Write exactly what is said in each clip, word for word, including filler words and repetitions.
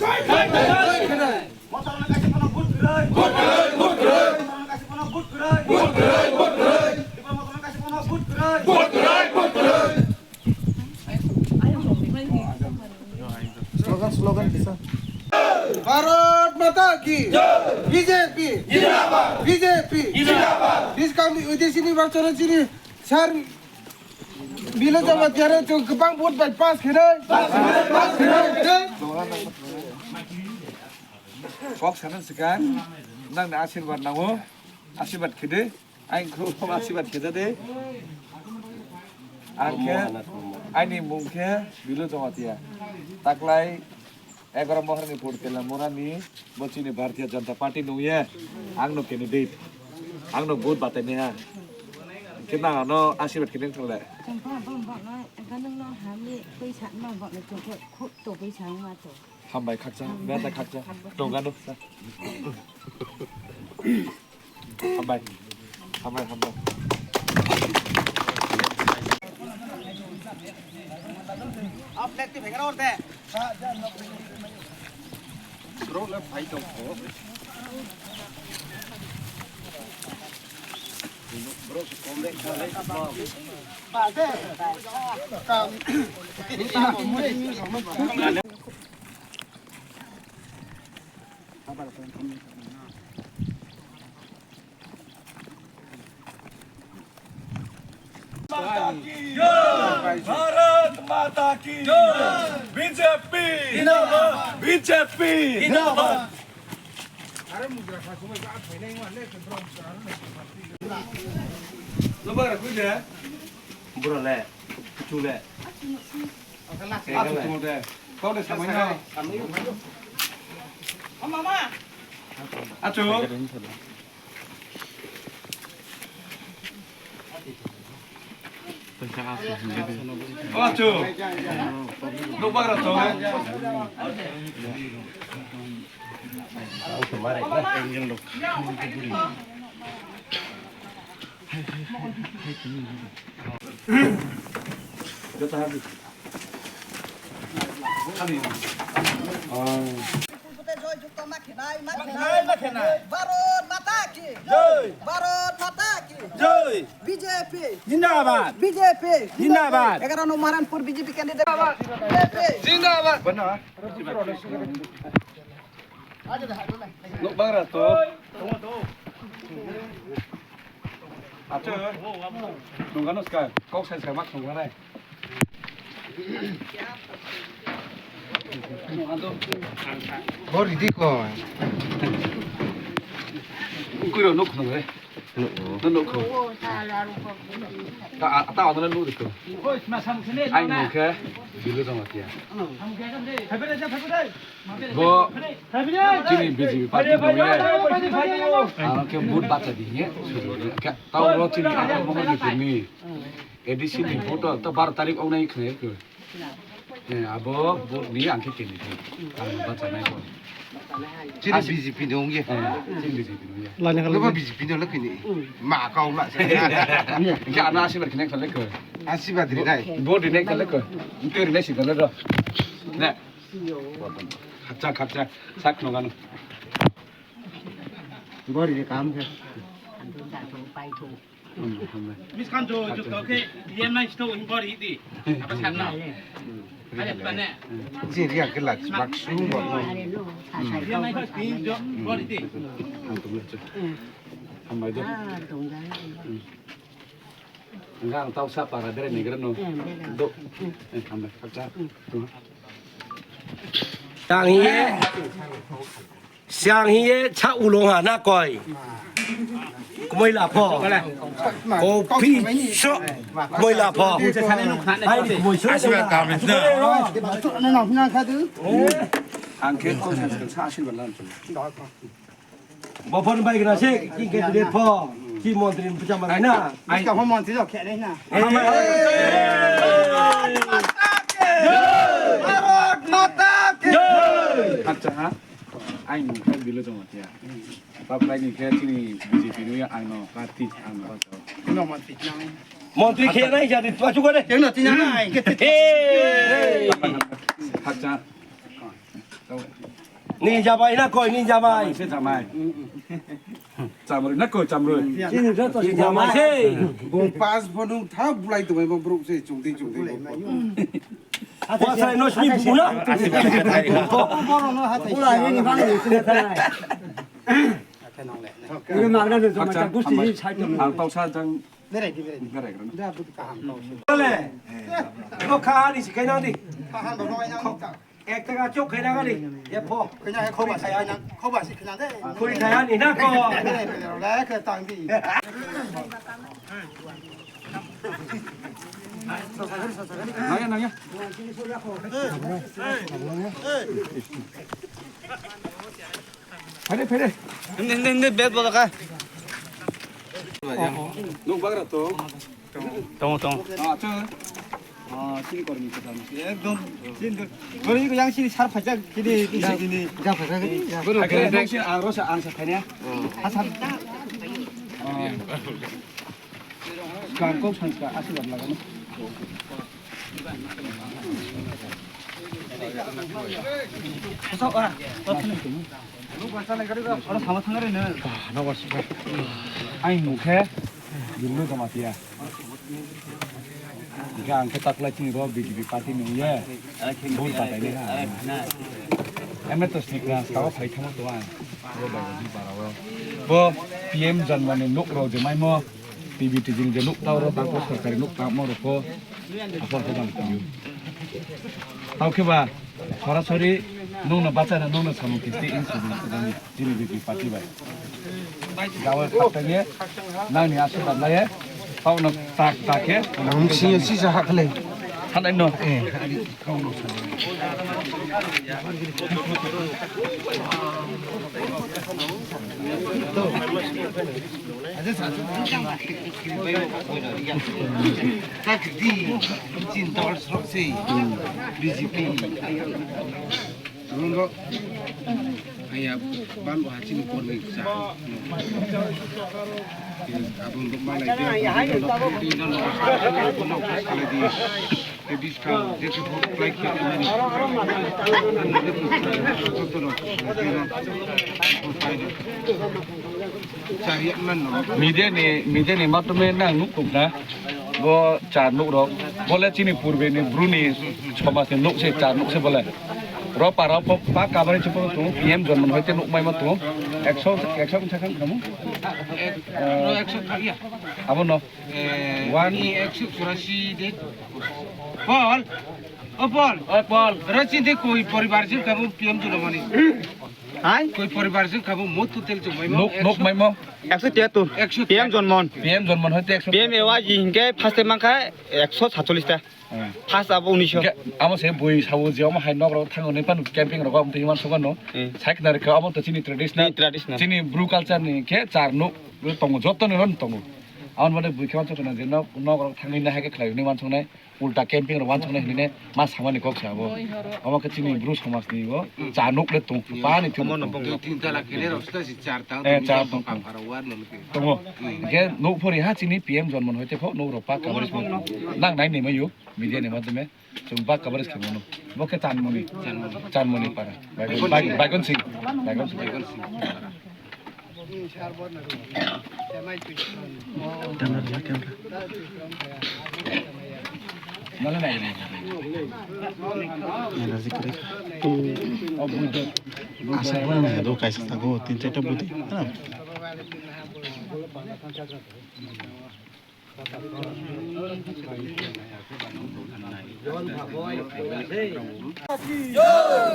Jai Khadai! Jai Khadai! Motorno kaisa phano vote kwrwi. Vote kwrwi, vote kwrwi. Motorno kaisa phano vote kwrwi. Vote kwrwi, vote kwrwi. Tipra motorno kaisa phano vote kwrwi. Vote kwrwi, vote kwrwi. Slogan, slogan kisa. Bharat Mata ki jai. B J P jindabad. B J P jindabad. Biskang di, di sini bang choro sini. Sir, Bilo Jamatia re chwng kwbang vote bai pass khenai. Pass khenai, pass khenai. Kok sana swkang, nangni asirwad nango, asirwad khede, ang khub asirwad kheda de. Ang khe, aini mung khe Bilo Jamatia. Taklai Egaroh Moharani Purtela Morani bo chini Bharatiya Janata Party nungya, ang no candidate, ang no vote batai niha. Khe nang ano asirwad khe nang thang le. Chwng kha bom bom no, ganang no hamni twi sa no bom no chwng khe khub to twi sa ma to. Hambai khakcha, beta khakcha, tongano. Hambai. Hambai, hambai. Bro, le phai tong kho. Bro, se kom le, kom le. माता की जय। भारत माता की जय। बीजेपी जिंदाबाद। बीजेपी जिंदाबाद। Lo ba ra kui de. Bura le. Chu le. Achu tong de. Kau de samai na. Achu. Achu. Nukbak rok tong. Joto habi. Bharot Mata ki jai. Bharot Mata ki jai. B J P zindabad. B J P zindabad. Egaroh no Maharanpur B J P candidate. B J P zindabad. Nukbak rok to. Achu. Nungano ska. Kok sai ska mak nungano. Bo ridi ko. Kuiro nuk nung re. Nuk. Nuk ko. Ta ta ta nuk ko. Ai nuk ke. Bilo dong atia. Bo chini B J P party nungya. Ang khe vote bacha di ye. Khe tao ro chini Akhil Mohan ni purni A D C ni vote to bar tarik ong nai khne ko. Eh, abo vote ni ang khe kini khe. Ang bacha nai ko. Chini B J P ni ong ye. Eh, chini B J P nungya. Lani kala. Loba B J P ni lo kini. Ma kau la. Khe ano asibar khne khale ko. Asibar ri nai. Vote ri nai khale ko. Nte ri nai si khale ro. Ne. Khakcha, khakcha, sak nungano. Bori de kam khe. Miskan jo jo to khe, yen nai sto in bori di. Apa sanna? Aja tane. Jin ria ke lach bak su bo. Yen nai sto in jo bori di. Hambai do. Enggak, tau siapa ada ni gerno. Do. Eh, hambai, khakcha. Tang hiye, siang hiye, cha ulong ha na koi. Kumoi lapho. Kopi so. Kumoi lapho. Hai, kumoi so. Asiba tam na. Ang khe kok sa sa asiba lan. Bopon bai gra se, ki ke de pho. Ki montri bwsa manai na? Ai, ka montri rok khe na. Hey! Bharat Mata ki! Acha ha. Ai mung khe bilo jong atia. Bap lai ni khe chini B J P ni ang no party ang no. No montri nang. Montri khe nai jadi tua chuka de. Tengno tina nai. Hey! Acha. Ni jabai na koi, ni jabai. Jamai se jamai. Chamrui na koi, chamrui. Chini joto se jamai se. Bung pas phonung tha bulai tongbai bo bruk se chungdi chungdi. Wasai no sini buna. Bula ni ni bang ni sini thai. Ini magna de jama ta gusti ni sai to. Ang tau sa jang. Berai di, berai di. Berai di. Da but kaham tau se. Bole. Ko kha ni sikai na di. Kaham do noi na. Ek taka chok khaina gani, ye pho. Khaina he khoba sai na, khoba si khaina de. Khuri khaina ni na ko. Le khe tang di. Nangya, nangya. Phaide, phaide. Hindi, hindi, hindi, bet bola ka. Nuk bagra to. Tongo, tongo. Ah, acha. Ah, sini kormi kita. Ekdom, sini tu. Gori ko yang sini sar phaja, kini, kini, kini. Ja phaja, ja. Gori ko yang sini ang rosa ang sa thanya. Hasan. Kang kok sanska aswad lagano. Ang mukhe Dillu Jamatia. Hingke ang khe taklai chini ro B J P party ni ye. Bhut batai ni ha. Eme to snikra sao phai thamo to ang. Bo bai ni bara o. Bo P M Janma ni nuk ro je maimo. T V tijing je nuk tao ro bangko sorkari nuk tamo ro ko. Apor ko bang tio. Tao khe ba. Sorasori nungno bachana nungno samung kisti in sujung sujung chini B J P party bai. Gawe khaktangye nangni aswk laye tauno tak tak khe. Ang singyo sisa hakhle. Hanai no. Eh. Kak di, chin dol srok sei, B J P. Nungbo, aya, ban bo hachini kormi sa. Abang dok malai dia, abang dok malai dia, abang dok malai dia. Te biskang, je se hok plai khe, Media ni, media ni matome nang nuk tuk na. Bo char nuk rok. Bole chini purbe ni bru ni somaj ni nuk se char nuk se bole. Ro para po pa kabari chipo tu P M Janman hoite nuk mai ma tu. Ekso, ekso kisa khan kamu. Ro ekso thak ya. Abo no. Eh, One. Ni ekso churasi de. Paul. O Paul. O Paul. Ro chinte koi poribar jin kamu P M Janman ni. Hai? Koi poribar jin kamu mo total jin mai ma. Nuk, nuk mai ma. Ekso tiyatur. Ekso P M Janman. P M Janman hoite ekso. P M A Y G hinkhe first time mankha ekso satchollish ta. Hmm. First abo unisho. Hinkhe amo se bui sabo je omo hai nok rok thango ni panu camping rok omo twi man sokano. Hmm. Sai khna rikha omo to chini traditional. Chini traditional. Chini bru culture ni khe char nuk tongo, joto ni ron tongo. Amo bade bui khe man sokano je nok, nok rok thangwi na hai khe khlai ni man songnai. Ulta camping rok wansuknai hinwi ma samani kok se abo. Omo khe chini bru somaj ni bo cha nuk le tong pani thung. Omo no tong. Dui tin tala kene rok sita si char tang. Eh, char tong. Kam haro war no ke. Tongo. Hingke nuk phori ha chini P M Janman hoite pho nuk rok pa coverage mo. Nang nai ni mayu media ni madhyame. Chwng pa coverage khe mono. Bo khe Chanmoni. Chanmoni. Chanmoni para. Baigon, Baigon, Baigon Singh. Baigon Singh. Baigon Singh. Energy kwrwi kha. Asa bo nang do kaisa thago tin charta budi.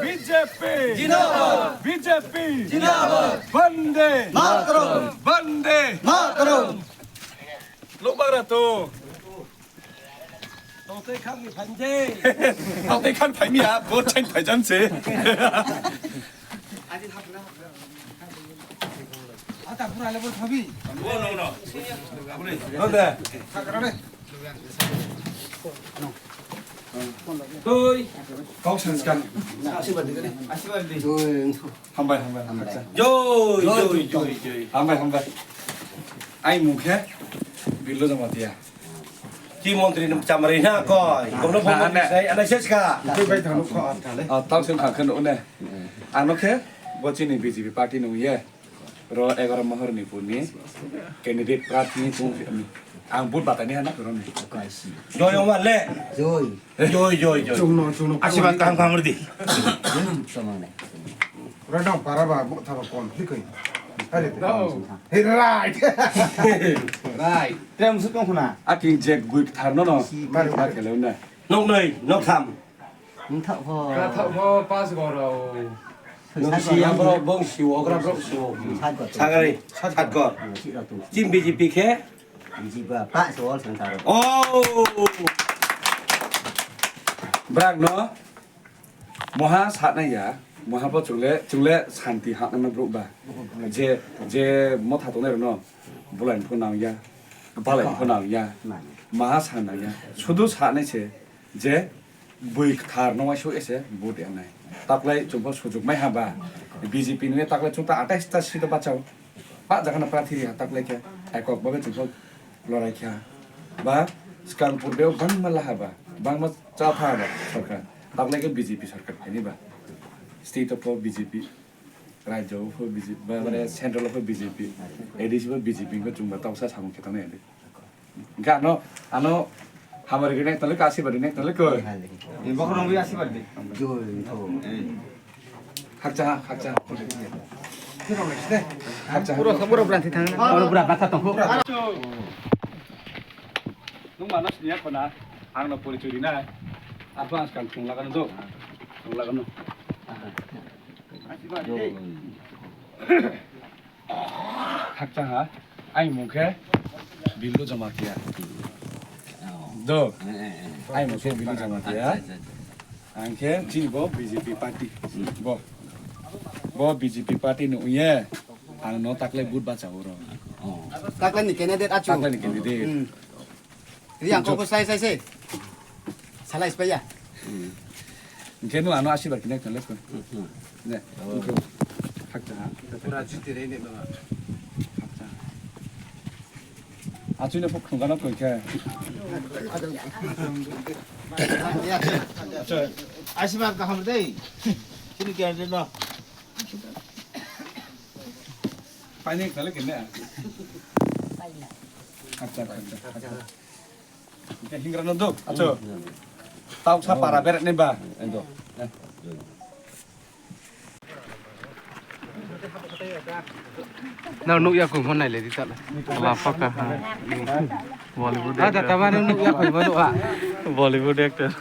B J P Jindabad! B J P Jindabad! Vande Mataram! Vande Mataram! Nukbagra to. Tongtwi khangni phainje. Tongtwi khang phaimya, bo chain phaijan se. Rode. Doi. Kau sanskar. Hambai, hambai, hambai. Joi, joi, joi, joi. Hambai, hambai. Ai mung khe Birlo Jamatia. Ki montri ni chamari na koi. Kono phone na, na. Sai ana ses ka. Tui bai thang ko at kale. Ah, tau sen thang khen ne. Ano khe bo chini B J P party nung ye. Ro egaroh Mohor ni puni candidate prarthi ni chung ang vote batani hana koro ni. Joi Omar le. Joi. Joi, joi, joi. Chungno, chungno. Asirwad kaham kaham rwdi. Samane. Ora dong para ba bo thaba kon hlikoi. Hari te. Hey, right. Right. Tem su tong khuna. Aki je gui thar no no. Mari, mari. Nok noi, nok tham. Wngthok pho. Kathok pho pas gorao. Nung si ya bro, bong si wo, gra bro si wo. Sat gor. Sagari, sat gor. Sat gor. Chim B J P khe? B J P pa so ol sangsaro. Oh. Brak no. Moha satna ya, moha bo chungle, chungle santi hatna bro ba. Je, je motha tongnai no. Bulai pho nang ya. Balai pho nang ya. Maha sa nang ya. Sudu satnai se. Je bui kwthar no waisuk ese vote wngnai. Taklai chwngbo sujuk mai ha ba. B J P ni taklai chwngta atais ta seat o bachao. Pa jaga na prarthi ri ha taklai khe ekok babe chwngbo lorai kha. Ba swkang purbe o bangma laha ba. Bangma cha pha ba sarkar. Taklai khe B J P sarkar khaini ba. State o pho B J P. Rajyo o pho B J P. Ba, mane central o pho B J P. A D C pho B J P wngkha chwngba toksa samung khe tongnai. Hingke ano, ano hamari gini tole ko asirwad ni tole ko. Ni bokhorok nungwi asirwad di. Joi, tho. Khakcha, khakcha. Khakcha. Pura, pura branti thang. Pura, pura bata tong. Nung mano sini ako na, ang no pori churi na. Advance kan thung lagano do. Thung lagano. Khakcha ha, aini mung khe Birlo Jamatia. Do, aini mung khe Birlo Jamatia. Ang khe chini bo B J P party. Bo, bo B J P party ni uye, ang no taklai vote bacha oro. Taklai ni candidate achu. Taklai ni candidate. Ri ang kok sai sai se. Salai spaya. Hingke no ano asirwad kini kini lekho. Ne. Hakcha ha. Pura jiti re ne baba. Hakcha. Achu ne pok khunga no koi khe. Asirwad kaham dei. Chini kya no. Paine kale kene. Acha, acha, acha. Hingra no do, acho. Tau sa para beret ne ba. Endo. Na nuk ya ko mon nai le di ta. Wa paka ha. Bollywood. Ada tamane nuk ya ko manu a. Bollywood actor.